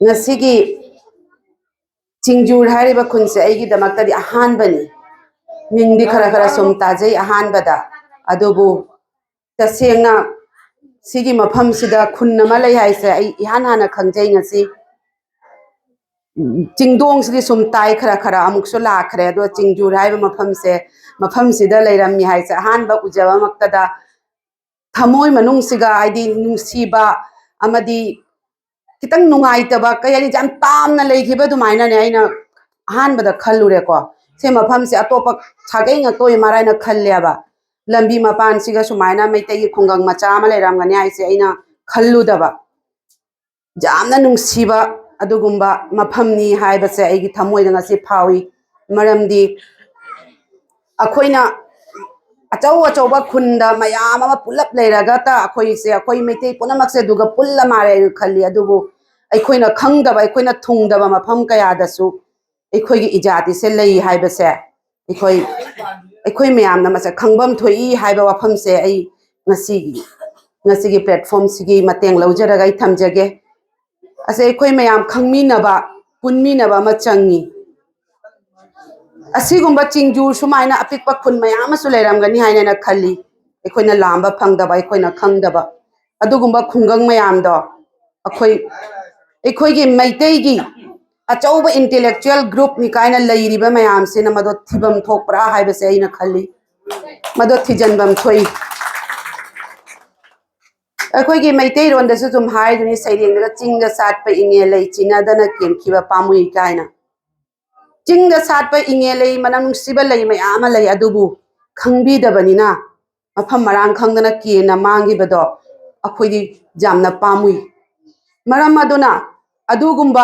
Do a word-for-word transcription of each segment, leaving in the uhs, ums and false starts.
ꯉꯁꯤꯒꯤ ꯆꯤꯡꯖꯨꯔ ꯍꯥꯏꯔꯤꯕ ꯈꯨꯟꯁꯦ ꯑꯩꯒꯤꯗꯃꯛꯇꯗꯤ ꯑꯍꯥꯟꯕꯅꯤ꯫ ꯃꯤꯡꯗꯤ ꯈꯔ ꯈꯔ ꯁꯨꯝ ꯇꯥꯖꯩ ꯑꯍꯥꯟꯕꯗ, ꯑꯗꯨꯕꯨ ꯇꯁꯦꯡꯅ ꯁꯤꯒꯤ ꯃꯐꯝꯁꯤꯗ ꯈꯨꯟ ꯑꯃ ꯂꯩ ꯍꯥꯏꯁꯦ ꯑꯩ ꯏꯍꯥꯟ ꯍꯥꯟꯅ ꯈꯪꯖꯩ ꯉꯁꯤ꯫ ꯆꯤꯡꯗꯣꯡꯁꯤꯗꯤ ꯁꯨꯝ ꯇꯥꯏ, ꯈꯔ ꯈꯔ ꯑꯃꯨꯛꯁꯨ ꯂꯥꯛꯈ꯭ꯔꯦ, ꯑꯗꯣ ꯆꯤꯡꯖꯨꯔ ꯍꯥꯏꯕ ꯃꯐꯝꯁꯦ, ꯃꯐꯝꯁꯤꯗ ꯂꯩꯔꯝꯃꯤ ꯍꯥꯏꯁꯦ ꯑꯍꯥꯟꯕ ꯎꯖꯕꯃꯛꯇꯗ ꯊꯃꯣꯏ ꯃꯅꯨꯡꯁꯤꯒ, ꯍꯥꯏꯗꯤ, ꯅꯨꯡꯁꯤꯕ ꯑꯃꯗꯤ ꯈꯤꯇꯪ ꯅꯨꯡꯉꯥꯏꯇꯕ, ꯀꯩ ꯍꯥꯏꯅꯤ, ꯌꯥꯝ ꯇꯥꯝꯅ ꯂꯩꯈꯤꯕ ꯑꯗꯨꯃꯥꯏꯅꯅꯦ ꯑꯩꯅ ꯑꯍꯥꯟꯕꯗ ꯈꯜꯂꯨꯔꯦꯀꯣ꯫ ꯁꯤ ꯃꯐꯝꯁꯦ ꯑꯇꯣꯞꯄ ꯁꯥꯒꯩ ꯉꯥꯛꯇ ꯑꯣꯏ ꯃꯥꯜꯂꯦ ꯍꯥꯏꯅ ꯈꯜꯂꯦꯕ꯫ ꯂꯝꯕꯤ ꯃꯄꯥꯟꯁꯤꯒ ꯁꯨꯃꯥꯏꯅ ꯃꯩꯇꯩꯒꯤ ꯈꯨꯡꯒꯪ ꯃꯆꯥ ꯑꯃ ꯂꯩꯔꯝꯒꯅꯤ ꯍꯥꯏꯁꯦ ꯑꯩꯅ ꯈꯜꯂꯨꯗꯕ꯫ ꯌꯥꯝꯅ ꯅꯨꯡꯁꯤꯕ ꯑꯗꯨꯒꯨꯝꯕ ꯃꯐꯝꯅꯤ ꯍꯥꯏꯕꯁꯦ ꯑꯩꯒꯤ ꯊꯃꯣꯏꯗ ꯉꯁꯤ ꯐꯥꯎꯏ꯫ ꯃꯔꯝꯗꯤ ꯑꯩꯈꯣꯏꯅ ꯑꯆꯧ ꯑꯆꯧꯕ ꯈꯨꯟꯗ ꯃꯌꯥꯝ ꯑꯃ ꯄꯨꯂꯞ ꯂꯩꯔꯒꯇ ꯑꯩꯈꯣꯏꯁꯦ, ꯑꯩꯈꯣꯏ ꯃꯩꯇꯩ ꯄꯨꯝꯅꯃꯛꯁꯦ ꯑꯗꯨꯒ ꯄꯨꯜꯂ ꯃꯥꯜꯂꯦ ꯍꯥꯏꯅ ꯈꯜꯂꯤ꯫ ꯑꯗꯨꯕꯨ ꯑꯩꯈꯣꯏꯅ ꯈꯪꯗꯕ, ꯑꯩꯈꯣꯏꯅ ꯊꯨꯡꯗꯕ ꯃꯐꯝ ꯀꯌꯥꯗꯁꯨ ꯑꯩꯈꯣꯏꯒꯤ ꯏꯖꯥꯇꯤꯁꯦ ꯂꯩ ꯍꯥꯏꯕꯁꯦ ꯑꯩꯈꯣꯏ, ꯑꯩꯈꯣꯏ ꯃꯌꯥꯝꯅ ꯃꯁꯛ ꯈꯪꯐꯝ ꯊꯣꯛꯏ ꯍꯥꯏꯕ ꯋꯥꯐꯝꯁꯦ ꯑꯩ ꯉꯁꯤꯒꯤ, ꯉꯁꯤꯒꯤ platformꯁꯤꯒꯤ ꯃꯇꯦꯡ ꯂꯧꯖꯔꯒ ꯑꯩ ꯊꯝꯖꯒꯦ꯫ ꯑꯁꯤ ꯑꯩꯈꯣꯏ ꯃꯌꯥꯝ ꯈꯪꯃꯤꯟꯅꯕ, ꯄꯨꯟꯃꯤꯟꯅꯕ ꯑꯃ ꯆꯪꯉꯤ꯫ ꯑꯁꯤꯒꯨꯝꯕ ꯆꯤꯡꯖꯨ ꯁꯨꯃꯥꯏꯅ ꯑꯄꯤꯛꯄ ꯈꯨꯟ ꯃꯌꯥꯝ ꯑꯃꯁꯨ ꯂꯩꯔꯝꯒꯅꯤ ꯍꯥꯏꯅ ꯑꯩꯅ ꯈꯜꯂꯤ, ꯑꯩꯈꯣꯏꯅ ꯂꯥꯝꯕ ꯐꯪꯗꯕ, ꯑꯩꯈꯣꯏꯅ ꯈꯪꯗꯕ ꯑꯗꯨꯒꯨꯝꯕ ꯈꯨꯡꯒꯪ ꯃꯌꯥꯝꯗꯣ꯫ ꯑꯩꯈꯣꯏ, ꯑꯩꯈꯣꯏꯒꯤ ꯃꯩꯇꯩꯒꯤ ꯑꯆꯧꯕ intellectual groupꯅꯤ ꯀꯥꯏꯅ ꯂꯩꯔꯤꯕ ꯃꯌꯥꯝꯁꯤꯅ ꯃꯗꯣ ꯊꯤꯐꯝ ꯊꯣꯛꯄ꯭ꯔꯥ ꯍꯥꯏꯕꯁꯦ ꯑꯩꯅ ꯈꯜꯂꯤ, ꯃꯗꯣ ꯊꯤꯖꯤꯟꯐꯝ ꯊꯣꯛꯏ꯫ ꯑꯩꯈꯣꯏꯒꯤ ꯃꯩꯇꯩꯔꯣꯟꯗꯁꯨ ꯁꯨꯝ ꯍꯥꯏꯗꯨꯅꯤ, "ꯁꯩꯔꯦꯡꯗꯒ ꯆꯤꯡꯗ ꯁꯥꯠꯄ ꯏꯉꯦꯜ ꯂꯩ, ꯆꯤꯟꯅꯗꯅ ꯀꯦꯟꯈꯤꯕ ꯄꯥꯝꯃꯨꯏ" ꯀꯥꯏꯅ꯫ ꯆꯤꯡꯗ ꯁꯥꯠꯄ ꯏꯉꯦꯜ ꯂꯩ, ꯃꯅꯝ ꯅꯨꯡꯁꯤꯕ ꯂꯩ ꯃꯌꯥꯝ ꯑꯃ ꯂꯩ, ꯑꯗꯨꯕꯨ ꯈꯪꯕꯤꯗꯕꯅꯤꯅ ꯃꯐꯝ ꯃꯔꯥꯡ ꯈꯪꯗꯅ ꯀꯦꯟꯅ ꯃꯥꯡꯈꯤꯕꯗꯣ ꯑꯩꯈꯣꯏꯗꯤ ꯌꯥꯝꯅ ꯄꯥꯝꯃꯨꯏ꯫ ꯃꯔꯝ ꯑꯗꯨꯅ ꯑꯗꯨꯒꯨꯝꯕ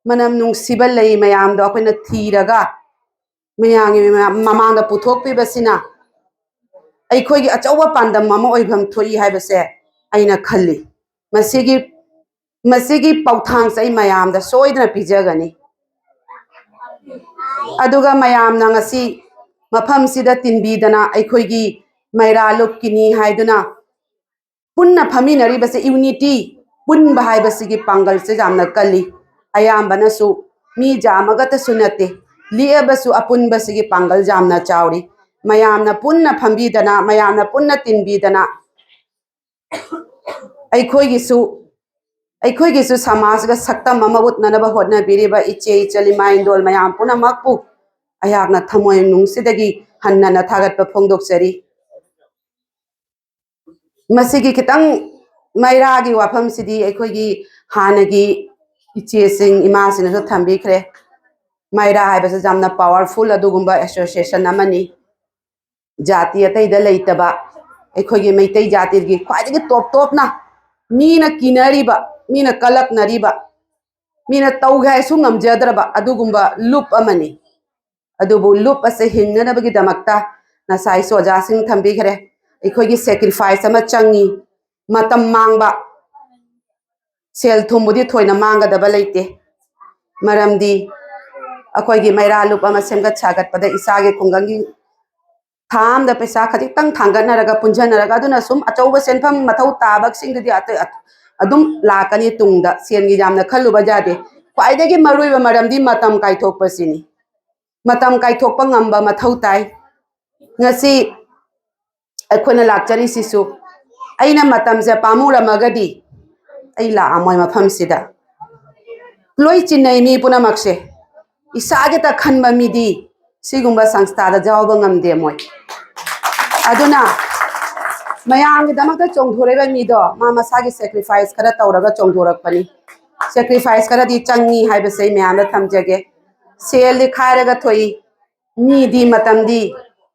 ꯃꯅꯝ ꯅꯨꯡꯁꯤꯕ ꯂꯩ ꯃꯌꯥꯝꯗꯣ ꯑꯩꯈꯣꯏꯅ ꯊꯤꯔꯒ ꯃꯌꯥꯝꯒꯤ ꯃꯃꯥꯡꯗ ꯄꯨꯊꯣꯛꯄꯤꯕꯁꯤꯅ ꯑꯩꯈꯣꯏꯒꯤ ꯑꯆꯧꯕ ꯄꯥꯟꯗꯝ ꯑꯃ ꯑꯣꯏꯐꯝ ꯊꯣꯛꯏ ꯍꯥꯏꯕꯁꯦ ꯑꯩꯅ ꯈꯜꯂꯤ꯫ ꯃꯁꯤꯒꯤ, ꯃꯁꯤꯒꯤ ꯄꯥꯎꯊꯥꯡꯁꯦ ꯑꯩ ꯃꯌꯥꯝꯗ ꯁꯣꯏꯗꯅ ꯄꯤꯖꯒꯅꯤ꯫ ꯑꯗꯨꯒ ꯃꯌꯥꯝꯅ ꯉꯁꯤ ꯃꯐꯝꯁꯤꯗ ꯇꯤꯟꯕꯤꯗꯅ ꯑꯩꯈꯣꯏꯒꯤ ꯃꯩꯔꯥ ꯂꯨꯞꯀꯤꯅꯤ ꯍꯥꯏꯗꯨꯅ ꯄꯨꯟꯅ ꯐꯝꯃꯤꯟꯅꯔꯤꯕꯁꯦ unity, ꯄꯨꯟꯕ ꯍꯥꯏꯕꯁꯤꯒꯤ ꯄꯥꯡꯒꯜꯁꯦ ꯌꯥꯝꯅ ꯀꯜꯂꯤ꯫ ꯑꯌꯥꯝꯕꯅꯁꯨ ꯃꯤ ꯌꯥꯝꯃꯒꯇꯁꯨ ꯅꯠꯇꯦ, ꯂꯤꯛꯑꯕꯁꯨ ꯑꯄꯨꯟꯕꯁꯤꯒꯤ ꯄꯥꯡꯒꯜ ꯌꯥꯝꯅ ꯆꯥꯎꯔꯤ꯫ ꯃꯌꯥꯝꯅ ꯄꯨꯟꯅ ꯐꯝꯕꯤꯗꯅ, ꯃꯌꯥꯝꯅ ꯄꯨꯟꯅ ꯇꯤꯟꯕꯤꯗꯅ, ꯑꯩꯈꯣꯏꯒꯤꯁꯨ ꯑꯩꯈꯣꯏꯒꯤꯁꯨ ꯁꯃꯥꯖꯒ ꯁꯛꯇꯝ ꯑꯃ ꯎꯠꯅꯅꯕ ꯍꯣꯠꯅꯕꯤꯔꯤꯕ ꯏꯆꯦ ꯏꯆꯜ ꯏꯃꯥ ꯏꯟꯗꯣꯜ ꯃꯌꯥꯝ ꯄꯨꯝꯅꯃꯛꯄꯨ ꯑꯩꯍꯥꯛꯅ ꯊꯃꯣꯏ ꯅꯨꯡꯁꯤꯗꯒꯤ ꯍꯟꯅꯅ ꯊꯥꯒꯠꯄ ꯐꯣꯡꯗꯣꯛꯆꯔꯤ꯫ ꯃꯁꯤꯒꯤ ꯈꯤꯇꯪ ꯃꯩꯔꯥꯒꯤ ꯋꯥꯐꯝꯁꯤꯗꯤ ꯑꯩꯈꯣꯏꯒꯤ ꯍꯥꯟꯅꯒꯤ ꯏꯆꯦꯁꯤꯡ ꯏꯃꯥꯁꯤꯡꯅꯁꯨ ꯊꯝꯕꯤꯈ꯭ꯔꯦ꯫ ꯃꯩꯔꯥ ꯍꯥꯏꯕꯁꯤ ꯌꯥꯝꯅ powerful ꯑꯗꯨꯒꯨꯝꯕ association ꯑꯃꯅꯤ꯫ ꯖꯥꯇꯤ ꯑꯇꯩꯗ ꯂꯩꯇꯕ ꯑꯩꯈꯣꯏꯒꯤ ꯃꯩꯇꯩ ꯖꯥꯇꯤꯒꯤ ꯈ꯭ꯋꯥꯏꯗꯒꯤ ꯇꯣꯞ ꯇꯣꯞꯅ ꯃꯤꯅ ꯀꯤꯅꯔꯤꯕ, ꯃꯤꯅ ꯀꯂꯛꯅꯔꯤꯕ, ꯃꯤꯅ ꯇꯧꯒꯦ ꯍꯥꯏꯁꯨ ꯉꯝꯖꯗ꯭ꯔꯕ ꯑꯗꯨꯒꯨꯝꯕ ꯂꯨꯞ ꯑꯃꯅꯤ꯫ ꯑꯗꯨꯕꯨ ꯂꯨꯞ ꯑꯁꯦ ꯍꯤꯡꯅꯅꯕꯒꯤꯗꯃꯛꯇ ꯉꯁꯥꯏꯁꯨ ꯑꯣꯖꯥꯁꯤꯡ ꯊꯝꯕꯤꯈ꯭ꯔꯦ, ꯑꯩꯈꯣꯏꯒꯤ sacrifice ꯑꯃ ꯆꯪꯉꯤ꯫ ꯃꯇꯝ ꯃꯥꯡꯕ, ꯁꯦꯜ ꯊꯨꯝꯕꯨꯗꯤ ꯊꯣꯏꯅ ꯃꯥꯡꯒꯗꯕ ꯂꯩꯇꯦ, ꯃꯔꯝꯗꯤ ꯑꯩꯈꯣꯏꯒꯤ ꯃꯩꯔꯥ ꯂꯨꯞ ꯑꯃ ꯁꯦꯝꯒꯠ ꯁꯥꯒꯠꯄꯗ ꯏꯁꯥꯒꯤ ꯈꯨꯡꯒꯪꯒꯤ ꯊꯥ ꯑꯃꯗ ꯄꯩꯁꯥ ꯈꯖꯤꯛꯇꯪ ꯊꯥꯡꯒꯠꯅꯔꯒ, ꯄꯨꯟꯁꯤꯟꯅꯔꯒ, ꯑꯗꯨꯅ ꯁꯨꯝ ꯑꯆꯧꯕ ꯁꯦꯟꯐꯝ ꯃꯊꯧ ꯇꯥꯕꯁꯤꯡꯗꯨꯗꯤ ꯑꯇꯩ ꯑꯠ-, ꯑꯗꯨꯝ ꯂꯥꯛꯀꯅꯤ ꯇꯨꯡꯗ꯫ ꯁꯦꯟꯒꯤ ꯌꯥꯝꯅ ꯈꯜꯂꯨꯕ ꯌꯥꯗꯦ꯫ ꯈ꯭ꯋꯥꯏꯗꯒꯤ ꯃꯔꯨꯑꯣꯏꯕ ꯃꯔꯝꯗꯤ ꯃꯇꯝ ꯀꯥꯏꯊꯣꯛꯄꯁꯤꯅꯤ꯫ ꯃꯇꯝ ꯀꯥꯏꯊꯣꯛꯄ ꯉꯝꯕ ꯃꯊꯧ ꯇꯥꯏ꯫ ꯉꯁꯤ ꯑꯩꯈꯣꯏꯅ ꯂꯥꯛꯆꯔꯤꯁꯤꯁꯨ ꯑꯩꯅ ꯃꯇꯝꯁꯦ ꯄꯥꯝꯃꯨꯔꯝꯃꯒꯗꯤ ꯑꯩ ꯂꯥꯛꯑꯝꯃꯣꯏ ꯃꯐꯝꯁꯤꯗ꯫ ꯂꯣꯏ ꯆꯤꯟꯅꯩ ꯃꯤ ꯄꯨꯝꯅꯃꯛꯁꯦ꯫ ꯏꯁꯥꯒꯤꯇ ꯈꯟꯕ ꯃꯤꯗꯤ ꯁꯤꯒꯨꯝꯕ ꯁꯪꯁꯊꯥꯗ ꯌꯥꯎꯕ ꯉꯝꯗꯦ ꯃꯣꯏ꯫ ꯑꯗꯨꯅ ꯃꯌꯥꯝꯒꯤꯗꯃꯛꯇ ꯆꯣꯡꯊꯣꯔꯛꯏꯕ ꯃꯤꯗꯣ ꯃꯥ ꯃꯁꯥꯒꯤ sacrifice ꯈꯔ ꯇꯧꯔꯒ ꯆꯣꯡꯊꯣꯔꯛꯄꯅꯤ꯫ Sacrifice ꯈꯔꯗꯤ ꯆꯪꯉꯤ ꯍꯥꯏꯕꯁꯦ ꯑꯩ ꯃꯌꯥꯝꯗ ꯊꯝꯖꯒꯦ꯫ ꯁꯦꯜꯗꯤ ꯈꯥꯏꯔꯒ ꯊꯣꯛꯏ, ꯃꯤꯗꯤ ꯃꯇꯝꯗꯤ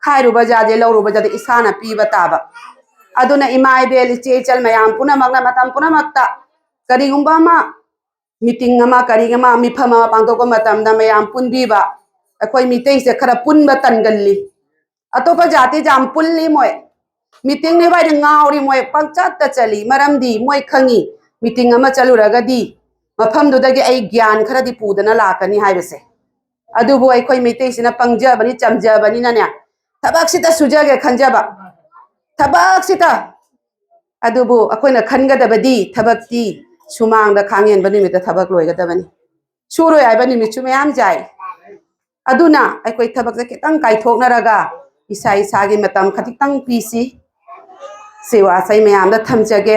ꯈꯥꯏꯔꯨꯕ ꯌꯥꯗꯦ, ꯂꯧꯔꯨꯕ ꯌꯥꯗꯦ, ꯏꯁꯥꯅ ꯄꯤꯕ ꯇꯥꯕ꯫ ꯑꯗꯨꯅ ꯏꯃꯥ ꯏꯕꯦꯜ ꯏꯆꯦ ꯏꯆꯜ ꯃꯌꯥꯝ ꯄꯨꯝꯅꯃꯛꯅ ꯃꯇꯝ ꯄꯨꯝꯅꯃꯛꯇ ꯀꯔꯤꯒꯨꯝꯕ ꯑꯃ meeting ꯑꯃ, ꯀꯔꯤ ꯑꯃ, ꯃꯤꯐꯝ ꯑꯃ ꯄꯥꯡꯊꯣꯛꯄ ꯃꯇꯝꯗ ꯃꯌꯥꯝ ꯄꯨꯟꯕꯤꯕ꯫ ꯑꯩꯈꯣꯏ ꯃꯤꯇꯩꯁꯦ ꯈꯔ ꯄꯨꯟꯕ ꯇꯟꯒꯜꯂꯤ꯫ ꯑꯇꯣꯞꯄ ꯖꯥꯇꯤ ꯌꯥꯝ ꯄꯨꯜꯂꯤ ꯃꯣꯏ꯫ Meeting ꯅꯦ ꯚꯥꯏꯗꯤ ꯉꯥꯎꯔꯤ ꯃꯣꯏ, ꯄꯪꯆꯠꯇ ꯆꯠꯂꯤ꯫ ꯃꯔꯝꯗꯤ ꯃꯣꯏ ꯈꯪꯉꯤ meeting ꯑꯃ ꯆꯠꯂꯨꯔꯒꯗꯤ ꯃꯐꯝꯗꯨꯗꯒꯤ ꯑꯩ ꯒ꯭ꯌꯥꯟ ꯈꯔꯗꯤ ꯄꯨꯗꯅ ꯂꯥꯛꯀꯅꯤ ꯍꯥꯏꯕꯁꯦ꯫ ꯑꯗꯨꯕꯨ ꯑꯩꯈꯣꯏ ꯃꯩꯇꯩꯁꯤꯅ ꯄꯪꯖꯕꯅꯤ, ꯆꯝꯖꯕꯅꯤꯅꯅꯦ, ꯊꯕꯛꯁꯤꯇ ꯁꯨꯖꯒꯦ ꯈꯟꯖꯕ, ꯊꯕꯛꯁꯤꯇ꯫ ꯑꯗꯨꯕꯨ ꯑꯩꯈꯣꯏꯅ ꯈꯟꯒꯗꯕꯗꯤ ꯊꯕꯛꯇꯤ ꯁꯨꯃꯥꯡꯗ ꯈꯥꯡꯍꯦꯟꯕ ꯅꯨꯃꯤꯠꯇ ꯊꯕꯛ ꯂꯣꯏꯒꯗꯕꯅꯤ꯫ ꯁꯨꯔꯣꯏ ꯍꯥꯏꯕ ꯅꯨꯃꯤꯠꯁꯨ ꯃꯌꯥꯝ ꯌꯥꯏ꯫ ꯑꯗꯨꯅ ꯑꯩꯈꯣꯏ ꯊꯕꯛꯁꯦ ꯈꯤꯇꯪ ꯀꯥꯏꯊꯣꯛꯅꯔꯒ ꯏꯁꯥ ꯏꯁꯥꯒꯤ ꯃꯇꯝ ꯈꯖꯤꯛꯇꯪ ꯄꯤꯁꯤ꯫ ꯁꯤ ꯋꯥꯁꯦ ꯑꯩ ꯃꯌꯥꯝꯗ ꯊꯝꯖꯒꯦ꯫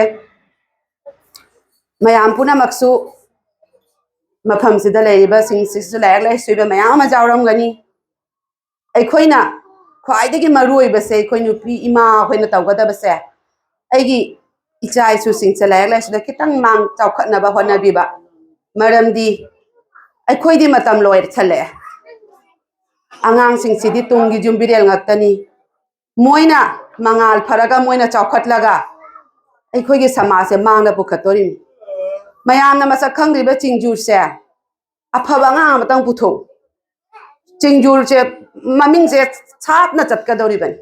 ꯃꯌꯥꯝ ꯄꯨꯝꯅꯃꯛꯁꯨ, ꯃꯐꯝꯁꯤꯗ ꯂꯩꯔꯤꯕꯁꯤꯡꯁꯤꯁꯨ ꯂꯥꯏꯔꯤꯛ ꯂꯥꯏꯁꯨ ꯍꯩꯕ ꯃꯌꯥꯝ ꯑꯃ ꯌꯥꯎꯔꯝꯒꯅꯤ꯫ ꯑꯩꯈꯣꯏꯅ ꯈ꯭ꯋꯥꯏꯗꯒꯤ ꯃꯔꯨ ꯑꯣꯏꯕꯁꯦ, ꯑꯩꯈꯣꯏ ꯅꯨꯄꯤ ꯏꯃꯥ ꯑꯩꯈꯣꯏꯅ ꯇꯧꯒꯗꯕꯁꯦ, ꯑꯩꯒꯤ ꯏꯆꯥ ꯏꯁꯨꯁꯤꯡꯁꯦ ꯂꯥꯏꯔꯤꯛ ꯂꯥꯏꯁꯨꯗ ꯈꯤꯇꯪ ꯃꯥꯡ ꯆꯥꯎꯈꯠꯅꯕ ꯍꯣꯠꯅꯕꯤꯕ꯫ ꯃꯔꯝꯗꯤ ꯑꯩꯈꯣꯏꯗꯤ ꯃꯇꯝ ꯂꯣꯏꯁꯜꯂꯛꯑꯦ꯫ ꯑꯉꯥꯡꯁꯤꯡꯁꯤꯗꯤ ꯇꯨꯡꯒꯤ ꯌꯨꯝꯕꯤꯔꯦꯜ ꯉꯥꯛꯇꯅꯤ꯫ ꯃꯣꯏꯅ ꯃꯉꯥꯜ ꯐꯔꯒ, ꯃꯣꯏꯅ ꯆꯥꯎꯈꯠꯂꯒ ꯑꯩꯈꯣꯏꯒꯤ ꯁꯃꯥꯖꯁꯦ ꯃꯥꯡꯗ ꯄꯨꯈꯠꯇꯣꯔꯤꯅꯤ꯫ ꯃꯌꯥꯝꯅ ꯃꯁꯛ ꯈꯪꯗ꯭ꯔꯤꯕ ꯆꯤꯡꯖꯨꯔꯁꯦ, ꯑꯐꯕ ꯑꯉꯥꯡ ꯑꯃꯇꯪ ꯄꯨꯊꯣꯛꯎ꯫ ꯆꯤꯡꯖꯨꯔꯁꯦ ꯃꯃꯤꯡꯁꯦ ꯁꯥꯠꯅ ꯆꯠꯀꯗꯧꯔꯤꯕꯅꯤ꯫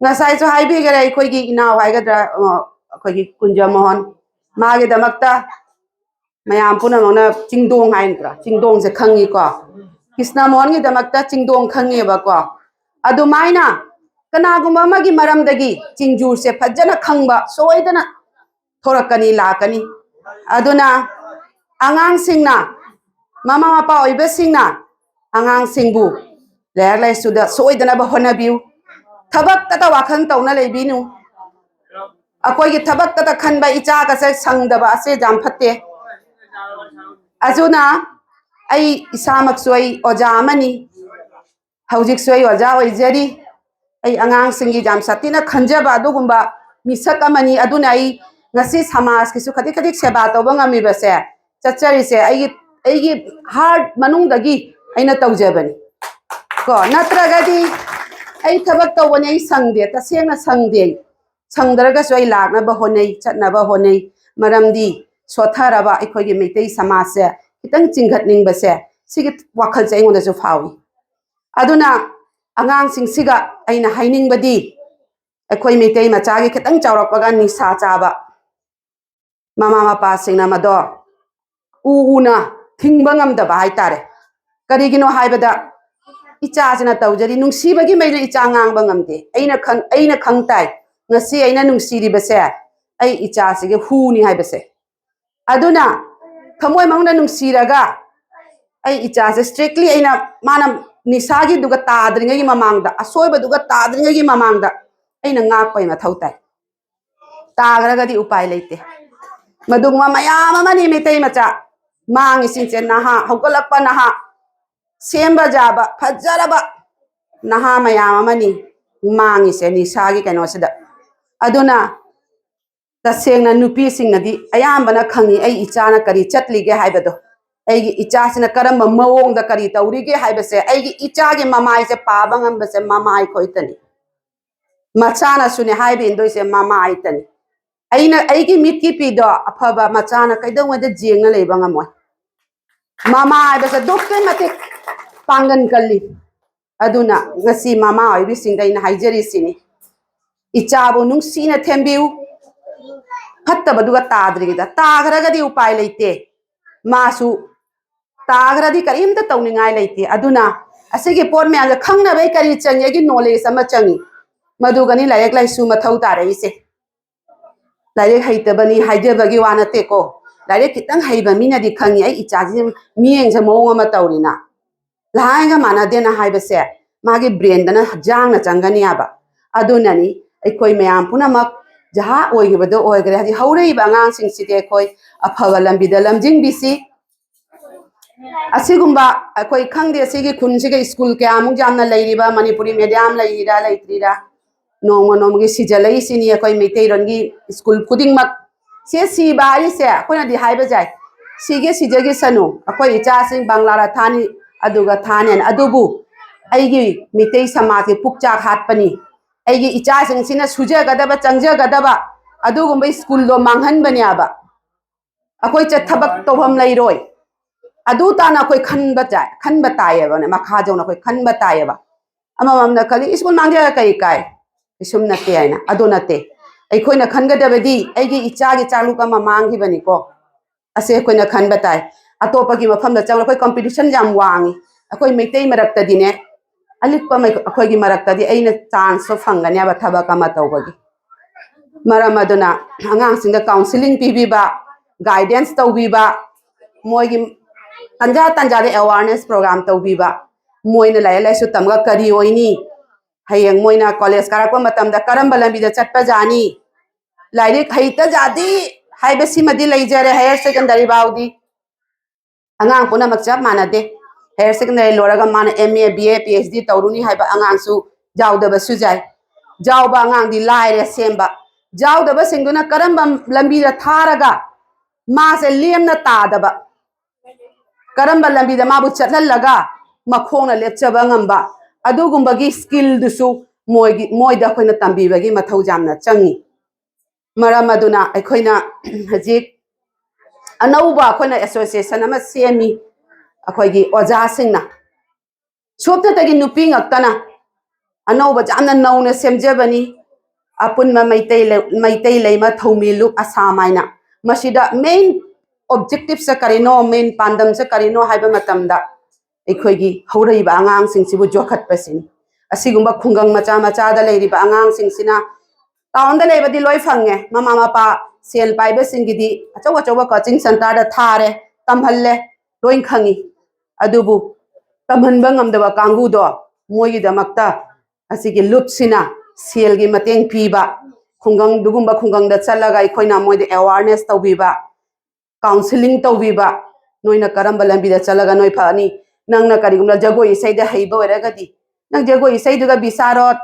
ꯉꯁꯥꯏꯁꯨ ꯍꯥꯏꯕꯤꯈꯔꯦ, ꯑꯩꯈꯣꯏꯒꯤ ꯏꯅꯥꯎ ꯍꯥꯏꯒꯗ꯭ꯔꯥ, ꯑ, ꯑꯩꯈꯣꯏꯒꯤ ꯀꯨꯟꯖ ꯃꯣꯍꯟ, ꯃꯥꯒꯤꯗꯃꯛꯇ ꯃꯌꯥꯝ ꯄꯨꯝꯅꯃꯛꯅ ꯆꯤꯡꯗꯣꯡ ꯍꯥꯏ ꯅꯠꯇ꯭ꯔꯥ? ꯆꯤꯡꯗꯣꯡꯁꯦ ꯈꯪꯉꯤꯀꯣ꯫ ꯀ꯭ꯔꯤꯁꯅ ꯃꯣꯍꯟꯒꯤꯗꯃꯛꯇ ꯆꯤꯡꯗꯣꯡ ꯈꯪꯉꯦꯕꯀꯣ꯫ ꯑꯗꯨꯃꯥꯏꯅ ꯀꯅꯥꯒꯨꯝꯕ ꯑꯃꯒꯤ ꯃꯔꯝꯗꯒꯤ ꯆꯤꯡꯖꯨꯔꯁꯦ ꯐꯖꯅ ꯈꯪꯕ ꯁꯣꯏꯗꯅ ꯊꯣꯔꯛꯀꯅꯤ, ꯂꯥꯛꯀꯅꯤ꯫ ꯑꯗꯨꯅ ꯑꯉꯥꯡꯁꯤꯡꯅ, ꯃꯃꯥ ꯃꯄꯥ ꯑꯣꯏꯕꯁꯤꯡꯅ ꯑꯉꯥꯡꯁꯤꯡꯕꯨ ꯂꯥꯏꯔꯤꯛ ꯂꯥꯏꯁꯨꯗ ꯁꯣꯏꯗꯅꯕ ꯍꯣꯠꯅꯕꯤꯌꯨ꯫ ꯊꯕꯛꯇꯇ ꯋꯥꯈꯜ ꯇꯧꯅ ꯂꯩꯕꯤꯅꯨ꯫ ꯑꯩꯈꯣꯏꯒꯤ ꯊꯕꯛꯇꯇ ꯈꯟꯕ, ꯏꯆꯥꯒꯁꯦ ꯁꯪꯗꯕ ꯑꯁꯦ ꯌꯥꯝ ꯐꯠꯇꯦ꯫ ꯑꯗꯨꯅ ꯑꯩ ꯏꯁꯥꯃꯛꯁꯨ ꯑꯩ ꯑꯣꯖꯥ ꯑꯃꯅꯤ꯫ ꯍꯧꯖꯤꯛꯁꯨ ꯑꯩ ꯑꯣꯖꯥ ꯑꯣꯏꯖꯔꯤ꯫ ꯑꯩ ꯑꯉꯥꯡꯁꯤꯡꯒꯤ ꯌꯥꯝ ꯁꯥꯊꯤꯅ ꯈꯟꯖꯕ ꯑꯗꯨꯒꯨꯝꯕ ꯃꯤꯁꯛ ꯑꯃꯅꯤ꯫ ꯑꯗꯨꯅ ꯑꯩ ꯉꯁꯤ ꯁꯃꯥꯖꯀꯤꯁꯨ ꯈꯖꯤꯛ ꯈꯖꯤꯛ ꯁꯦꯕꯥ ꯇꯧꯕ ꯉꯝꯃꯤꯕꯁꯦ, ꯆꯠꯆꯔꯤꯁꯦ ꯑꯩꯒꯤ, ꯑꯩꯒꯤ heart ꯃꯅꯨꯡꯗꯒꯤ ꯑꯩꯅ ꯇꯧꯖꯕꯅꯤ꯫ ꯀꯣ, ꯅꯠꯇ꯭ꯔꯒꯗꯤ ꯑꯩ ꯊꯕꯛ ꯇꯧꯕꯅꯦ, ꯑꯩ ꯁꯪꯗꯦ, ꯇꯁꯦꯡꯅ ꯁꯪꯗꯦ꯫ ꯁꯪꯗ꯭ꯔꯒꯁꯨ ꯑꯩ ꯂꯥꯛꯅꯕ ꯍꯣꯠꯅꯩ, ꯆꯠꯅꯕ ꯍꯣꯠꯅꯩ꯫ ꯃꯔꯝꯗꯤ ꯁꯣꯠꯊꯔꯕ ꯑꯩꯈꯣꯏꯒꯤ ꯃꯩꯇꯩ ꯁꯃꯥꯖꯁꯦ ꯈꯤꯇꯪ ꯆꯤꯡꯈꯠꯅꯤꯡꯕꯁꯦ, ꯁꯤꯒꯤ ꯋꯥꯈꯜꯁꯦ ꯑꯩꯉꯣꯟꯗꯁꯨ ꯐꯥꯎꯏ꯫ ꯑꯗꯨꯅ ꯑꯉꯥꯡꯁꯤꯡꯁꯤꯒ ꯑꯩꯅ ꯍꯥꯏꯅꯤꯡꯕꯗꯤ, ꯑꯩꯈꯣꯏ ꯃꯩꯇꯩ ꯃꯆꯥꯒꯤ ꯈꯤꯇꯪ ꯆꯥꯎꯔꯛꯄꯒ ꯅꯤꯁꯥ ꯆꯥꯕ, ꯃꯃꯥ ꯃꯄꯥꯁꯤꯡꯅ ꯃꯗꯣ ꯎ ꯎꯅ ꯊꯤꯡꯕ ꯉꯝꯗꯕ ꯍꯥꯏꯇꯥꯔꯦ꯫ ꯀꯔꯤꯒꯤꯅꯣ ꯍꯥꯏꯕꯗ, ꯏꯆꯥꯁꯤꯅ ꯇꯧꯖꯔꯤ, ꯅꯨꯡꯁꯤꯕꯒꯤ ꯃꯩꯅ ꯏꯆꯥ ꯉꯥꯡꯕ ꯉꯝꯗꯦ꯫ ꯑꯩꯅ ꯈꯪ-, ꯑꯩꯅ ꯈꯪ ꯇꯥꯏ, ꯉꯁꯤ ꯑꯩꯅ ꯅꯨꯡꯁꯤꯔꯤꯕꯁꯦ ꯑꯩ ꯏꯆꯥꯁꯤꯒꯤ ꯍꯨꯅꯤ ꯍꯥꯏꯕꯁꯦ꯫ ꯑꯗꯨꯅ ꯊꯃꯣꯏ ꯃꯅꯨꯡꯗ ꯅꯨꯡꯁꯤꯔꯒ ꯑꯩ ꯏꯆꯥꯁꯦ strictly ꯑꯩꯅ, ꯃꯥꯅ ꯅꯤꯁꯥꯒꯤꯗꯨꯒ ꯇꯥꯗ꯭ꯔꯤꯉꯩꯒꯤ ꯃꯃꯥꯡꯗ, ꯑꯁꯣꯏꯕꯗꯨꯒ ꯇꯥꯗ꯭ꯔꯤꯉꯩꯒꯤ ꯃꯃꯥꯡꯗ ꯑꯩꯅ ꯉꯥꯛꯄꯒꯤ ꯃꯊꯧ ꯇꯥꯏ꯫ ꯇꯥꯈ꯭ꯔꯒꯗꯤ ꯎꯄꯥꯏ ꯂꯩꯇꯦ꯫ ꯃꯗꯨꯒꯨꯝꯕ ꯃꯌꯥꯝ ꯑꯃꯅꯤ ꯃꯩꯇꯩ ꯃꯆꯥ ꯃꯥꯡꯉꯤꯁꯤꯡꯁꯦ, ꯅꯍꯥ, ꯍꯧꯒꯠꯂꯛꯄ ꯅꯍꯥ, ꯁꯦꯝꯕ ꯌꯥꯕ ꯐꯖꯔꯕ ꯅꯍꯥ ꯃꯌꯥꯝ ꯑꯃꯅꯤ ꯃꯥꯡꯉꯤꯁꯦ ꯅꯤꯁꯥꯒꯤ ꯀꯩꯅꯣꯁꯤꯗ꯫ ꯑꯗꯨꯅ ꯇꯁꯦꯡꯅ ꯅꯨꯄꯤꯁꯤꯡꯅꯗꯤ ꯑꯌꯥꯝꯕꯅ ꯈꯪꯉꯤ, ꯑꯩ ꯏꯆꯥꯅ ꯀꯔꯤ ꯆꯠꯂꯤꯒꯦ ꯍꯥꯏꯕꯗꯣ, ꯑꯩꯒꯤ ꯏꯆꯥꯁꯤꯅ ꯀꯔꯝꯕ ꯃꯑꯣꯡꯗ ꯀꯔꯤ ꯇꯧꯔꯤꯒꯦ ꯍꯥꯏꯕꯁꯦ꯫ ꯑꯩꯒꯤ ꯏꯆꯥꯒꯤ ꯃꯃꯥꯏꯁꯦ ꯄꯥꯕ ꯉꯝꯕꯁꯦ ꯃꯃꯥ ꯑꯩꯈꯣꯏꯇꯅꯤ, ꯃꯆꯥꯅꯁꯨꯅꯦ ꯍꯥꯏꯕ ꯏꯟꯗꯣꯏꯁꯦ ꯃꯃꯥ ꯑꯩꯇꯅꯤ꯫ ꯑꯩꯅ, ꯑꯩꯒꯤ ꯃꯤꯠꯀꯤ ꯄꯤꯗꯣ ꯑꯐꯕ ꯃꯆꯥꯅ ꯀꯩꯗꯧꯉꯩꯗ ꯌꯦꯡꯅ ꯂꯩꯕ ꯉꯝꯃꯣꯏ꯫ ꯃꯃꯥ ꯍꯥꯏꯕꯁꯦ ꯑꯗꯨꯛꯀꯤ ꯃꯇꯤꯛ ꯄꯥꯡꯒꯟ ꯀꯜꯂꯤ꯫ ꯑꯗꯨꯅ ꯉꯁꯤ ꯃꯃꯥ ꯑꯣꯏꯕꯤꯁꯤꯡꯗ ꯑꯩꯅ ꯍꯥꯏꯖꯔꯤꯁꯤꯅꯤ, ꯏꯆꯥꯕꯨ ꯅꯨꯡꯁꯤꯅ ꯊꯦꯝꯕꯤꯌꯨ꯫ ꯐꯠꯇꯕꯗꯨꯒ ꯇꯥꯗ꯭ꯔꯤꯉꯩꯗ, ꯇꯥꯈ꯭ꯔꯒꯗꯤ ꯎꯄꯥꯏ ꯂꯩꯇꯦ꯫ ꯃꯥꯁꯨ ꯇꯥꯈ꯭ꯔꯗꯤ ꯀꯔꯤꯝꯇ ꯇꯧꯅꯤꯡꯉꯥꯏ ꯂꯩꯇꯦ꯫ ꯑꯗꯨꯅ ꯑꯁꯤꯒꯤ ꯄꯣꯠ ꯃꯌꯥꯝꯁꯦ ꯈꯪꯅꯕꯩ ꯀꯔꯤ ꯆꯪꯉꯤ? ꯑꯩꯒꯤ knowledge ꯑꯃ ꯆꯪꯉꯤ꯫ ꯃꯗꯨꯒꯅꯤ ꯂꯥꯏꯔꯤꯛ ꯂꯥꯏꯁꯨ ꯃꯊꯧ ꯇꯥꯔꯛꯏꯁꯦ꯫ ꯂꯥꯏꯔꯤꯛ ꯍꯩꯇꯕꯅꯤ ꯍꯥꯏꯖꯕꯒꯤ ꯋꯥ ꯅꯠꯇꯦꯀꯣ꯫ ꯂꯥꯏꯔꯤꯛ ꯈꯤꯇꯪ ꯍꯩꯕ ꯃꯤꯅꯗꯤ ꯈꯪꯉꯤ, ꯑꯩ ꯏꯆꯥꯁꯤ ꯃꯤꯠꯌꯦꯡꯁꯦ ꯃꯑꯣꯡ ꯑꯃ ꯇꯧꯔꯤꯅ꯫ ꯂꯍꯥꯏꯒ ꯃꯥꯟꯅꯗꯦꯅ ꯍꯥꯏꯕꯁꯦ ꯃꯥꯒꯤ brainꯗꯅ ꯍꯛꯆꯥꯡꯅ ꯆꯪꯒꯅꯤ ꯍꯥꯏꯕ꯫ ꯑꯗꯨꯅꯅꯤ ꯑꯩꯈꯣꯏ ꯃꯌꯥꯝ ꯄꯨꯝꯅꯃꯛ ꯖꯍꯥ ꯑꯣꯏꯈꯤꯕꯗꯣ ꯑꯣꯏꯈ꯭ꯔꯦ꯫ ꯍꯧꯖꯤꯛ ꯍꯧꯔꯛꯏꯕ ꯑꯉꯥꯡꯁꯤꯡꯁꯤꯗꯤ ꯑꯩꯈꯣꯏ ꯑꯐꯕ ꯂꯝꯕꯤꯗ ꯂꯝꯖꯤꯡꯕꯤꯁꯤ꯫ ꯑꯁꯤꯒꯨꯝꯕ ꯑꯩꯈꯣꯏ ꯈꯪꯗꯦ, ꯁꯤꯒꯤ ꯈꯨꯟꯁꯤꯒ ꯁ꯭ꯀꯨꯜ ꯀꯌꯥꯃꯨꯛ ꯌꯥꯝꯅ ꯂꯩꯔꯤꯕ, ꯃꯅꯤꯄꯨꯔꯤ medium ꯂꯩꯔꯤꯔꯥ ꯂꯩꯇ꯭ꯔꯤꯔꯥ, ꯅꯣꯡꯃ ꯅꯣꯡꯃꯒꯤ ꯁꯤꯖꯜꯂꯛꯏꯁꯤꯅꯤ ꯑꯩꯈꯣꯏ ꯃꯩꯇꯩꯔꯣꯟꯒꯤ ꯁ꯭ꯀꯨꯜ ꯈꯨꯗꯤꯡꯃꯛ꯫ ꯁꯦ ꯁꯤꯕ ꯍꯥꯏꯔꯤꯁꯦ ꯑꯩꯈꯣꯏꯅꯗꯤ ꯍꯥꯏꯕ ꯌꯥꯏ, ꯁꯤꯒꯦ ꯁꯤꯖꯈꯤꯁꯅꯨ, ꯑꯩꯈꯣꯏ ꯏꯆꯥꯁꯤꯡ ꯕꯪꯂꯥꯗ ꯊꯥꯅꯤ, ꯑꯗꯨꯒ ꯊꯥꯅꯤ꯫ ꯑꯗꯨꯕꯨ ꯑꯩꯒꯤ ꯃꯤꯇꯩ ꯁꯃꯥꯖꯀꯤ ꯄꯨꯛꯆꯥꯛ ꯍꯥꯠꯄꯅꯤ, ꯑꯩꯒꯤ ꯏꯆꯥꯁꯤꯡꯁꯤꯅ ꯁꯨꯖꯒꯗꯕ ꯆꯪꯖꯒꯗꯕ ꯑꯗꯨꯒꯨꯝꯕ ꯁ꯭ꯀꯨꯜꯗꯣ ꯃꯥꯡꯍꯟꯕꯅꯦꯕ꯫ ꯑꯩꯈꯣꯏ ꯆꯠ-, ꯊꯕꯛ ꯇꯧꯐꯝ ꯂꯩꯔꯣꯏ꯫ ꯑꯗꯨ ꯇꯥꯅ ꯑꯩꯈꯣꯏ ꯈꯟꯕ ꯇꯥꯏ, ꯈꯟꯕ ꯇꯥꯏꯌꯦꯕꯅꯦ, ꯃꯈꯥ ꯌꯧꯅ ꯑꯩꯈꯣꯏ ꯈꯟꯕ ꯇꯥꯏꯌꯦꯕ꯫ ꯑꯃꯃꯝꯅ ꯈꯜꯂꯤ, "ꯁ꯭ꯀꯨꯜ ꯃꯥꯡꯖꯔ ꯀꯔꯤ ꯀꯥꯏ?" ꯀꯩꯁꯨꯝ ꯅꯠꯇꯦ ꯍꯥꯏꯅ꯫ ꯑꯗꯨ ꯅꯠꯇꯦ꯫ ꯑꯩꯈꯣꯏꯅ ꯈꯟꯒꯗꯕꯗꯤ ꯑꯩꯒꯤ ꯏꯆꯥꯒꯤ ꯆꯥꯛꯂꯨꯛ ꯑꯃ ꯃꯥꯡꯈꯤꯕꯅꯤꯀꯣ꯫ ꯑꯁꯤ ꯑꯩꯈꯣꯏꯅ ꯈꯟꯕ ꯇꯥꯏ꯫ ꯑꯇꯣꯞꯄꯒꯤ ꯃꯐꯝꯗ ꯆꯪꯂꯒ ꯑꯩꯈꯣꯏ competition ꯌꯥꯝ ꯋꯥꯡꯉꯤ꯫ ꯑꯩꯈꯣꯏ ꯃꯩꯇꯩ ꯃꯔꯛꯇꯗꯤꯅꯦ, ꯑꯂꯤꯛꯄ ꯃꯩ-, ꯑꯩꯈꯣꯏꯒꯤ ꯃꯔꯛꯇꯗꯤ ꯑꯩꯅ chanceꯁꯨ ꯐꯪꯒꯅꯦꯕ ꯊꯕꯛ ꯑꯃ ꯇꯧꯕꯒꯤ꯫ ꯃꯔꯝ ꯑꯗꯨꯅ ꯑꯉꯥꯡꯁꯤꯡꯗ counselling ꯄꯤꯕꯤꯕ, ꯒꯥꯏꯗꯦꯟꯁ ꯇꯧꯕꯤꯕ, ꯃꯣꯏꯒꯤ ꯇꯟꯖꯥ ꯇꯟꯖꯥꯗ ꯑꯦꯋꯥꯔꯅꯦꯁ ꯄ꯭ꯔꯣꯒ꯭ꯔꯥꯝ ꯇꯧꯕꯤꯕ, ꯃꯣꯏꯅ ꯂꯥꯏꯔꯤꯛ ꯂꯥꯏꯁꯨ ꯇꯝꯃꯒ ꯀꯔꯤ ꯑꯣꯏꯅꯤ, ꯍꯌꯦꯡ ꯃꯣꯏꯅ ꯀꯣꯂꯦꯖ ꯀꯥꯔꯛꯄ ꯃꯇꯝꯗ ꯀꯔꯝꯕ ꯂꯝꯕꯤꯗ ꯆꯠꯄ ꯌꯥꯅꯤ, ꯂꯥꯏꯔꯤꯛ ꯍꯩꯇ ꯌꯥꯗꯦ ꯍꯥꯏꯕꯁꯤꯃꯗꯤ ꯂꯩꯖꯔꯦ ꯍꯥꯌꯔ ꯁꯦꯀꯦꯟꯗꯔꯤ ꯐꯥꯎꯗꯤ꯫ ꯑꯉꯥꯡ ꯄꯨꯝꯅꯃꯛ ꯆꯞ ꯃꯥꯟꯅꯗꯦ꯫ ꯍꯥꯌꯔ ꯁꯦꯀꯦꯟꯗꯔꯤ ꯂꯣꯏꯔꯒ ꯃꯥꯅ M A, B A, P H D ꯇꯧꯔꯨꯅꯤ ꯍꯥꯏꯕ ꯑꯉꯥꯡꯁꯨ ꯌꯥꯎꯗꯕꯁꯨ ꯌꯥꯏ꯫ ꯌꯥꯎꯕ ꯑꯉꯥꯡꯗꯤ ꯂꯥꯏꯔꯦ ꯁꯦꯝꯕ꯫ ꯌꯥꯎꯗꯕꯁꯤꯡꯗꯨꯅ ꯀꯔꯝꯕ ꯂꯝꯕꯤꯗ ꯊꯥꯔꯒ ꯃꯥꯁꯦ ꯂꯦꯝꯅ ꯇꯥꯗꯕ, ꯀꯔꯝꯕ ꯂꯝꯕꯤꯗ ꯃꯥꯕꯨ ꯆꯠꯍꯜꯂꯒ ꯃꯈꯣꯡꯅ ꯂꯦꯞꯆꯕ ꯉꯝꯕ, ꯑꯗꯨꯒꯨꯝꯕꯒꯤ ꯁ꯭ꯀꯤꯜꯗꯨꯁꯨ ꯃꯣꯏꯒꯤ, ꯃꯣꯏꯗ ꯑꯩꯈꯣꯏꯅ ꯇꯝꯕꯤꯕꯒꯤ ꯃꯊꯧ ꯌꯥꯝꯅ ꯆꯪꯉꯤ꯫ ꯃꯔꯝ ꯑꯗꯨꯅ ꯑꯩꯈꯣꯏꯅ ꯍꯧꯖꯤꯛ ꯑꯅꯧꯕ ꯑꯩꯈꯣꯏꯅ ꯑꯦꯁꯣꯁꯤꯌꯦꯁꯟ ꯑꯃ ꯁꯦꯝꯃꯤ꯫ ꯑꯩꯈꯣꯏꯒꯤ ꯑꯣꯖꯥꯁꯤꯡꯅ, ꯁꯣꯞꯇꯇꯒꯤ ꯅꯨꯄꯤ ꯉꯥꯛꯇꯅ, ꯑꯅꯧꯕ ꯌꯥꯝꯅ ꯅꯧꯅ ꯁꯦꯝꯖꯕꯅꯤ꯫ ꯑꯄꯨꯟꯕ ꯃꯩꯇꯩ ꯂꯩ-, ꯃꯩꯇꯩ ꯂꯩꯃ ꯊꯧꯃꯤ ꯂꯨꯞ ꯑꯁꯥꯝ ꯍꯥꯏꯅ꯫ ꯃꯁꯤꯗ ꯃꯦꯟ ꯑꯣꯕꯖꯦꯛꯇꯤꯞꯁꯦ ꯀꯔꯤꯅꯣ, ꯃꯦꯟ ꯄꯥꯟꯗꯝꯁꯦ ꯀꯔꯤꯅꯣ ꯍꯥꯏꯕ ꯃꯇꯝꯗ, ꯑꯩꯈꯣꯏꯒꯤ ꯍꯧꯔꯛꯏꯕ ꯑꯉꯥꯡꯁꯤꯡꯁꯤꯕꯨ ꯌꯣꯛꯈꯠꯄꯁꯤꯅꯤ꯫ ꯑꯁꯤꯒꯨꯝꯕ ꯈꯨꯡꯒꯪ ꯃꯆꯥ ꯃꯆꯥꯗ ꯂꯩꯔꯤꯕ ꯑꯉꯥꯡꯁꯤꯡꯁꯤꯅ, ꯇꯥꯎꯟꯗ ꯂꯩꯕꯗꯤ ꯂꯣꯏ ꯐꯪꯉꯦ, ꯃꯃꯥ ꯃꯄꯥ ꯁꯦꯜ ꯄꯥꯏꯕꯁꯤꯡꯒꯤꯗꯤ ꯑꯆꯧ ꯑꯆꯧꯕ ꯀꯣꯆꯤꯡ ꯁꯦꯟꯇꯔꯗ ꯊꯥꯔꯦ, ꯇꯝꯍꯜꯂꯦ, ꯂꯣꯏ ꯈꯪꯉꯤ꯫ ꯑꯗꯨꯕꯨ ꯇꯝꯍꯟꯕ ꯉꯝꯗꯕ ꯀꯥꯡꯕꯨꯗꯣ, ꯃꯣꯏꯒꯤꯗꯃꯛꯇ ꯑꯁꯤꯒꯤ ꯂꯨꯞꯁꯤꯅ ꯁꯦꯜꯒꯤ ꯃꯇꯦꯡ ꯄꯤꯕ, ꯈꯨꯡꯒꯪꯗꯨꯒꯨꯝꯕ ꯈꯨꯡꯒꯪꯗ ꯆꯠꯂꯒ ꯑꯩꯈꯣꯏꯅ ꯃꯣꯏꯗ ꯑꯦꯋꯥꯔꯅꯦꯁ ꯇꯧꯕꯤꯕ, ꯀꯥꯎꯟꯁꯤꯂꯤꯡ ꯇꯧꯕꯤꯕ, ꯅꯣꯏꯅ ꯀꯔꯝꯕ ꯂꯝꯕꯤꯗ ꯆꯠꯂꯒ ꯅꯣꯏ ꯐꯅꯤ? ꯅꯪꯅ ꯀꯔꯤꯒꯨꯝꯕ ꯖꯒꯣꯏ ꯏꯁꯩꯗ ꯍꯩꯕ ꯑꯣꯏꯔꯒꯗꯤ, ꯅꯪ ꯖꯒꯣꯏ ꯏꯁꯩꯗꯨꯒ ꯕꯤꯁꯥꯔꯣꯠ,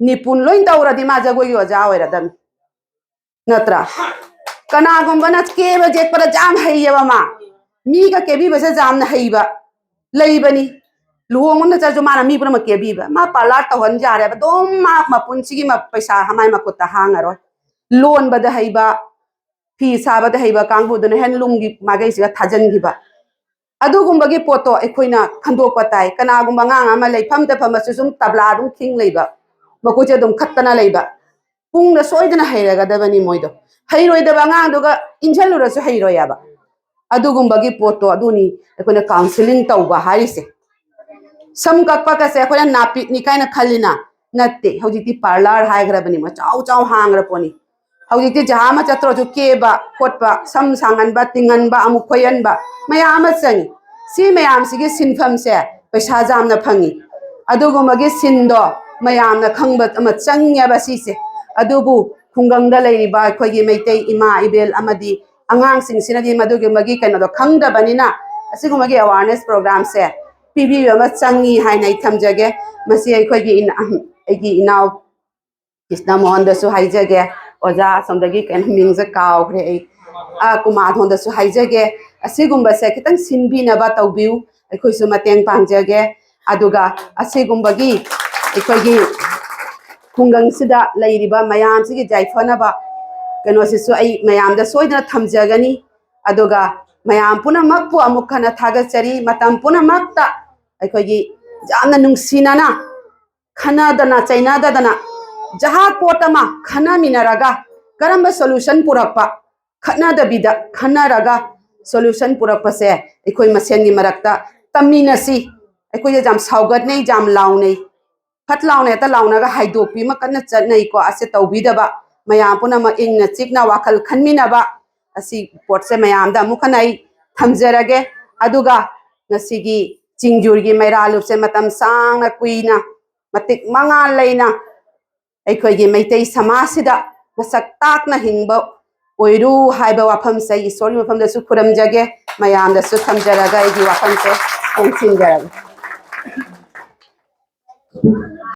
ꯅꯤꯄꯨꯟ ꯂꯣꯏ ꯇꯧꯔꯗꯤ ꯃꯥ ꯖꯒꯣꯏꯒꯤ ꯑꯣꯖꯥ ꯑꯣꯏꯔꯗꯝꯅꯤ, ꯅꯠꯇ꯭ꯔꯥ? ꯀꯅꯥꯒꯨꯝꯕꯅ ꯀꯦꯕ ꯌꯦꯛꯄꯗ ꯌꯥꯝ ꯍꯩꯌꯦꯕ ꯃꯥ, ꯃꯤꯒ ꯀꯦꯕꯤꯕꯁꯦ ꯌꯥꯝꯅ ꯍꯩꯕ ꯂꯩꯕꯅꯤ꯫ ꯂꯨꯍꯣꯡꯕ ꯑꯃꯗ ꯆꯠꯂꯁꯨ ꯃꯥꯅ ꯃꯤ ꯄꯨꯝꯅꯃꯛ ꯀꯦꯕꯤꯕ, ꯃꯥ ꯄꯥꯔꯂꯔ ꯇꯧꯍꯟ ꯌꯥꯔꯦꯕ, ꯑꯗꯨꯝ ꯃꯥ ꯃꯄꯨꯟꯁꯤꯒꯤ ꯃ-, ꯄꯩꯁꯥ ꯃꯥꯏ ꯃꯈꯨꯠꯇ ꯍꯥꯡꯉꯔꯣꯏ꯫ ꯂꯣꯟꯕꯗ ꯍꯩꯕ, ꯐꯤ ꯁꯥꯕꯗ ꯍꯩꯕ ꯀꯥꯡꯕꯨꯗꯨꯅ ꯍꯦꯟꯂꯨꯝꯒꯤ ꯃꯥꯏꯀꯩꯁꯤꯒ ꯊꯥꯖꯤꯟꯈꯤꯕ꯫ ꯑꯗꯨꯒꯨꯝꯕꯒꯤ ꯄꯣꯠꯇꯣ ꯑꯩꯈꯣꯏꯅ ꯈꯟꯗꯣꯛꯄ ꯇꯥꯏ꯫ ꯀꯅꯥꯒꯨꯝꯕ ꯑꯉꯥꯡ ꯑꯃ ꯂꯩꯐꯝꯗ ꯐꯝꯃꯁꯨ ꯁꯨꯝ ꯇꯕ꯭ꯂꯥ ꯑꯗꯨꯝ ꯈꯤꯡ ꯂꯩꯕ, ꯃꯈꯨꯠꯁꯦ ꯑꯗꯨꯝ ꯈꯠꯇꯅ ꯂꯩꯕ, ꯄꯨꯡꯗ ꯁꯣꯏꯗꯅ ꯍꯩꯔꯒꯗꯕꯅꯤ ꯃꯣꯏꯗꯣ꯫ ꯍꯩꯔꯣꯏꯗꯕ ꯑꯉꯥꯡꯗꯨꯒ ꯏꯟꯁꯤꯜꯂꯨꯔꯁꯨ ꯍꯩꯔꯣꯏ ꯍꯥꯏꯕ꯫ ꯑꯗꯨꯒꯨꯝꯕꯒꯤ ꯄꯣꯠꯇꯣ ꯑꯗꯨꯅꯤ ꯑꯩꯈꯣꯏꯅ ꯀꯥꯎꯟꯁꯤꯂꯤꯡ ꯇꯧꯕ ꯍꯥꯏꯔꯤꯁꯦ꯫ ꯁꯝ ꯀꯛꯄꯒꯁꯦ ꯑꯩꯈꯣꯏꯅ ꯅꯥꯄꯤꯛꯅꯤ ꯀꯥꯏꯅ ꯈꯜꯂꯤꯅ? ꯅꯠꯇꯦ, ꯍꯧꯖꯤꯛꯇꯤ ꯄꯥꯔꯂꯔ ꯍꯥꯏꯈ꯭ꯔꯕꯅꯤ, ꯃꯆꯥꯎ ꯆꯥꯎ ꯍꯥꯡꯈ꯭ꯔ ꯄꯣꯠꯅꯤ꯫ ꯍꯧꯖꯤꯛꯇꯤ ꯖꯍꯥ ꯑꯃ ꯆꯠꯇ꯭ꯔꯁꯨ ꯀꯦꯕ ꯈꯣꯠꯄ, ꯁꯝ ꯁꯥꯡꯍꯟꯕ, ꯇꯤꯡꯍꯟꯕ, ꯑꯃꯨꯛ ꯈꯣꯏꯍꯟꯕ ꯃꯌꯥꯝ ꯑꯃ ꯆꯪꯉꯤ꯫ ꯁꯤ ꯃꯌꯥꯝꯁꯤꯒꯤ ꯁꯤꯟꯐꯝꯁꯦ ꯄꯩꯁꯥ ꯌꯥꯝꯅ ꯐꯪꯉꯤ꯫ ꯑꯗꯨꯒꯨꯝꯕꯒꯤ ꯁꯤꯟꯗꯣ ꯃꯌꯥꯝꯅ ꯈꯪꯕ ꯑꯃ ꯆꯪꯉꯦꯕ ꯁꯤꯁꯦ꯫ ꯑꯗꯨꯕꯨ ꯈꯨꯡꯒꯪꯗ ꯂꯩꯔꯤꯕ ꯑꯩꯈꯣꯏꯒꯤ ꯃꯩꯇꯩ ꯏꯃꯥ ꯏꯕꯦꯜ ꯑꯃꯗꯤ ꯑꯉꯥꯡꯁꯤꯡꯁꯤꯅꯗꯤ ꯃꯗꯨꯒꯨꯝꯕꯒꯤ ꯀꯩꯅꯣꯗꯣ ꯈꯪꯗꯕꯅꯤꯅ ꯑꯁꯤꯒꯨꯝꯕꯒꯤ ꯑꯦꯋꯥꯔꯅꯦꯁ ꯄ꯭ꯔꯣꯒ꯭ꯔꯥꯝꯁꯦ ꯄꯤꯕꯤꯕ ꯑꯃ ꯆꯪꯉꯤ ꯍꯥꯏꯅ ꯑꯩ ꯊꯝꯖꯒꯦ꯫ ꯃꯁꯤ ꯑꯩꯈꯣꯏꯒꯤ ꯏꯅ-, ꯑꯩꯒꯤ ꯏꯅꯥꯎ ꯀ꯭ꯔꯤꯁꯅ ꯃꯣꯍꯟꯗꯁꯨ ꯍꯥꯏꯖꯒꯦ, ꯑꯣꯖꯥ ꯑꯁꯣꯝꯗꯒꯤ ꯀꯩꯅꯣ ꯃꯤꯡꯁꯦ ꯀꯥꯎꯈ꯭ꯔꯦ ꯑꯩ, ꯑ, ꯀꯨꯃꯥꯔ ꯍꯣꯟꯗꯁꯨ ꯍꯥꯏꯖꯒꯦ, ꯑꯁꯤꯒꯨꯝꯕꯁꯦ ꯈꯤꯇꯪ ꯁꯤꯟꯕꯤꯅꯕ ꯇꯧꯕꯤꯌꯨ, ꯑꯩꯈꯣꯏꯁꯨ ꯃꯇꯦꯡ ꯄꯥꯡꯖꯒꯦ꯫ ꯑꯗꯨꯒ ꯑꯁꯤꯒꯨꯝꯕꯒꯤ ꯑꯩꯈꯣꯏꯒꯤ ꯈꯨꯡꯒꯪꯁꯤꯗ ꯂꯩꯔꯤꯕ ꯃꯌꯥꯝꯁꯤꯒꯤ ꯌꯥꯏꯐꯅꯕ ꯀꯩꯅꯣꯁꯤꯁꯨ ꯑꯩ ꯃꯌꯥꯝꯗ ꯁꯣꯏꯗꯅ ꯊꯝꯖꯒꯅꯤ꯫ ꯑꯗꯨꯒ ꯃꯌꯥꯝ ꯄꯨꯝꯅꯃꯛꯄꯨ ꯑꯃꯨꯛ ꯍꯟꯅ ꯊꯥꯒꯠꯆꯔꯤ꯫ ꯃꯇꯝ ꯄꯨꯝꯅꯃꯛꯇ ꯑꯩꯈꯣꯏꯒꯤ ꯌꯥꯝꯅ ꯅꯨꯡꯁꯤꯅꯅ, ꯈꯟꯅꯗꯅ ꯆꯩꯅꯗꯗꯅ, ꯖꯍꯥꯠ ꯄꯣꯠ ꯑꯃ ꯈꯟꯅꯃꯤꯟꯅꯔꯒ ꯀꯔꯝꯕ ꯁꯣꯂꯨꯁꯟ ꯄꯨꯔꯛꯄ, ꯈꯠꯅꯗꯕꯤꯗ ꯈꯟꯅꯔꯒ ꯁꯣꯂꯨꯁꯟ ꯄꯨꯔꯛꯄꯁꯦ ꯑꯩꯈꯣꯏ ꯃꯁꯦꯟꯒꯤ ꯃꯔꯛꯇ ꯇꯝꯃꯤꯟꯅꯁꯤ꯫ ꯑꯩꯈꯣꯏꯁꯦ ꯌꯥꯝ ꯁꯥꯎꯒꯠꯅꯩ, ꯌꯥꯝ ꯂꯥꯎꯅꯩ, ꯐꯠ ꯂꯥꯎꯅ ꯍꯦꯛꯇ ꯂꯥꯎꯅꯒ ꯍꯥꯏꯗꯣꯛꯄꯤ ꯑꯃ ꯀꯟꯅ ꯆꯠꯅꯩꯀꯣ꯫ ꯑꯁꯤ ꯇꯧꯕꯤꯗꯕ, ꯃꯌꯥꯝ ꯄꯨꯝꯅꯃꯛ ꯏꯪꯅ ꯆꯤꯛꯅ ꯋꯥꯈꯜ ꯈꯟꯃꯤꯟꯅꯕ, ꯑꯁꯤ ꯄꯣꯠꯁꯦ ꯃꯌꯥꯝꯗ ꯑꯃꯨꯛ ꯍꯟꯅ ꯑꯩ ꯊꯝꯖꯔꯒꯦ꯫ ꯑꯗꯨꯒ ꯉꯁꯤꯒꯤ ꯆꯤꯡꯖꯨꯔꯒꯤ ꯃꯩꯔꯥ ꯂꯨꯞꯁꯦ ꯃꯇꯝ ꯁꯥꯡꯅ ꯀꯨꯏꯅ ꯃꯇꯤꯛ ꯃꯉꯥꯜ ꯂꯩꯅ ꯑꯩꯈꯣꯏꯒꯤ ꯃꯩꯇꯩ ꯁꯃꯥꯖꯁꯤꯗ ꯃꯁꯛ ꯇꯥꯛꯅ ꯍꯤꯡꯕ ꯑꯣꯏꯔꯨ ꯍꯥꯏꯕ ꯋꯥꯐꯝꯁꯦ ꯑꯩ ꯏꯁꯣꯔꯒꯤ ꯃꯐꯝꯗꯁꯨ ꯈꯨꯔꯨꯝꯖꯒꯦ, ꯃꯌꯥꯝꯗꯁꯨ ꯊꯝꯖꯔꯒ ꯑꯩꯒꯤ ꯋꯥꯐꯝꯁꯦ ꯇꯦꯟꯁꯤꯟꯖꯔꯒꯦ꯫